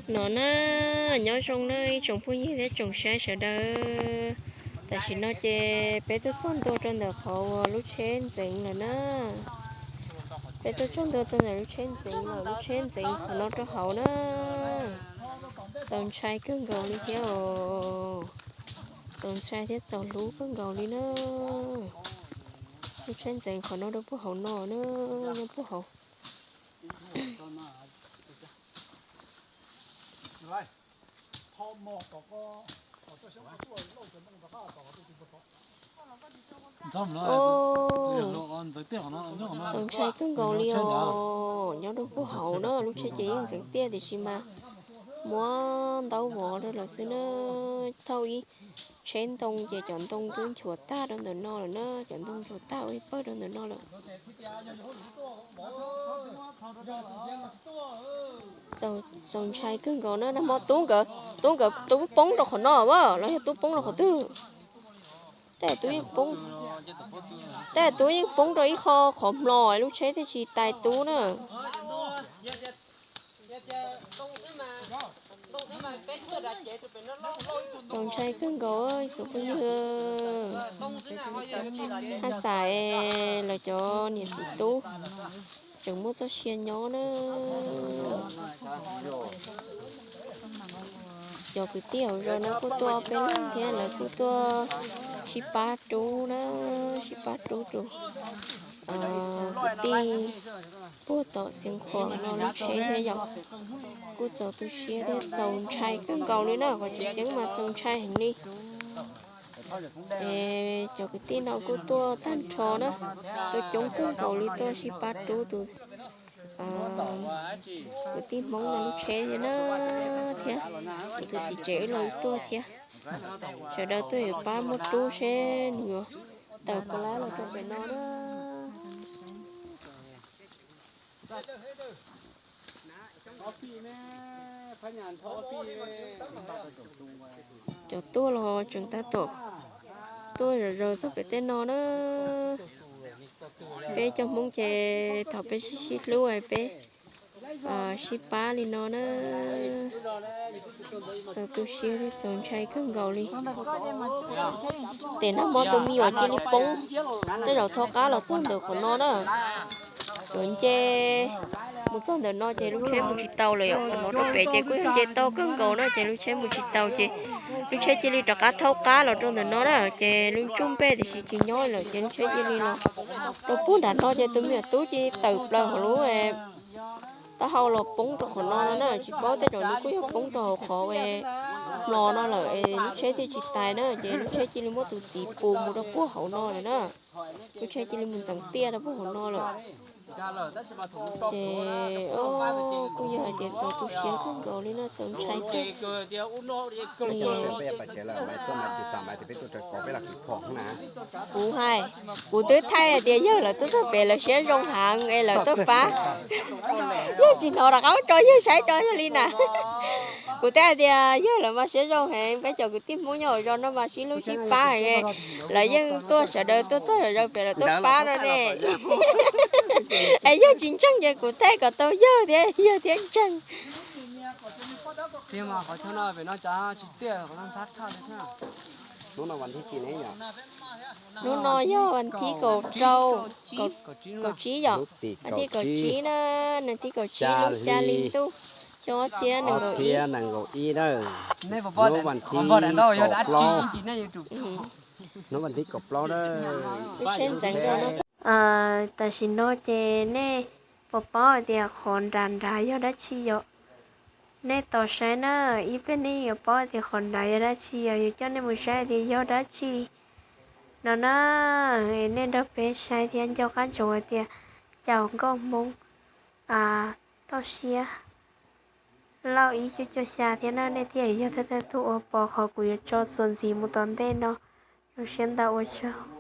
No na, nyob zoo na ib tsoom phooj ywg thiab tsoom saib sawv daws. Tam sim no ces peb tuaj txog ntua rau ntawm qhov uas lub tsheb ntxeev lawm na. Peb tuaj txog ntua rau ntawm lub tsheb ntxeev lawm, lub tsheb ntxeev qhov no rau hauv na. Txaus ntshai kawg nkaus li thiab os. Txaus ntshai thiab txaus hlub kawg nkaus li na. Lub tsheb ntxeev qhov no rau puag hauv no na, nyob puag hauv. Txaus ntshai kawg nkaus li os. Nyob rau puag hauv na, lub tsheb ces yeej ntxeev tiaj tiam sis mas muab ntaub vov rau lawm xwb na. Thauj ib tsheb ntoo ces cov ntoo twb nchuav tag rau ntawm no lawm na, cov ntoo nchuav tag ua ib pawg rau ntawm no lawm. Txaus ntshai kawg nkaus na, nag hmo tub nkawd, tub nkawd tub poob rau qhov no a, los yog tub poob rau qhov twg? Tej tub yeej poob, tej tub yeej poob rau ib qho qhov mlos lub tsheb thiaj tsis tais tub na. Txaus ntshai kawg nkaus ib tsoom phooj ywg. Haj xav lawv cov niam txiv tub tseem muaj txoj sia nyob na. Cov kwv tij hauv zos no kuj tuaj peb leeg thiab, lawv kuj tuaj sib pab rub na, sib pab rub rau kwv tij puag tom Xeev Khuam no lub tsheb thiab yom. Kuj txaus tu siab thiab txaus ntshai kawg nkaus li na, qhov tseem ceeb mas txaus ntshai heev li. Es cov kwv tij no kuj tuaj tag nrho na, tuaj coob kawg nkaus li tuaj sib pab rub tus kwv tij Hmoob no lub tsheb thiab na, thiab kuv tus txiv tsev wb los wb tuaj thiab. Sawv daws tuaj yuav pab muab rub seb nws yuav tawm puas lab los rau pem no na. Cov tuaj los tseem tab tom tuaj zom zaws txog pem tej no na. Peb cov Hmoob ces thaum peb sib sib hlub peb sib pab li no na. Txaus tu siab thiab txaus ntshai kawg nkaus li. Ces nag hmo tus me nyuam cia li poob, tej zaum thaub qab los txog ntawm qhov no na. Yuav nce mus txog ntawm no ces lub tsheb mus tsis tau lawm yom, qhov no rau pem ces kuj yog nce tau kawg nkaus na, ces lub tsheb mus tsis tau ces lub tsheb cia li rov qab thaub qab los rau ntawm no na, ces lub ntsuj npej tiam sis tsis nyob lawm ces lub tsheb cia li los rau puag nram no ces tus me nyuam tub cia li tawm plaws hauv lub taub hau los poob rau qhov no no na, tsis paub tej zaum nws kuj yog poob rau hauv qhov mlos no lawm es lub tsheb thiaj tsis tais na, ces lub tsheb cia li muab tus txiv pus mus rau puag hauv no lawm na. Lub tsheb cia li mus ntxeev tiaj rau puag hauv no lawm. Ces kuj yog hais tias txaus tu siab kawg nkaus li no, txaus ntshai kawg li. Kuv hais, kuv twb thaij hais tias yawg lawv tuaj txog pem lawv siab zoo heev es lawv tuaj pab. Yawg tsis hnov rov qab tso yawg saib tso yog li na. Kuv twb hais tias yawg lawv mas siab zoo heev, peb cov kwv tij Hmoob nyob hauv zos no mas sib hlub sib pab heev. Lawv yeej tuaj sawv daws tuaj txog sawv daws pem lawv tuaj pab no ne. Es yawg tsis ntseeg ces kuv thaij kom tau yawg thiab, yawg thiaj ntseeg. Hnub no yog vas thib kaum rau, kaum tsib yom, vas thib kaum tsib na, vas thib kaum tsib lub xya hli ntuj, xyoo ob txhiab nees nkaum ib. Hnub vas thib kaum plaub, hnub vas thib kaub plaub na. Tam sim no ces nej puas paub hais tias qhov nrad nrad yog dab tsi yom? Nej tos saib na, ib pliag nej yuav paub tias qhov nrad yog dab tsi, yog yuav coj nej mus saib tias yog dab tsi no na. Nej nrog peb saib thiab nco qab ntsoov hais tias caum nkauj Hmoob toj siab lauj ib cuaj cuaj xya thiab na, nej thiaj yog thawj thawj tug uas pom qhov kuv yuav tso txuas ntxiv mus tom ntej no. Zoo siab ntau ua tsaug.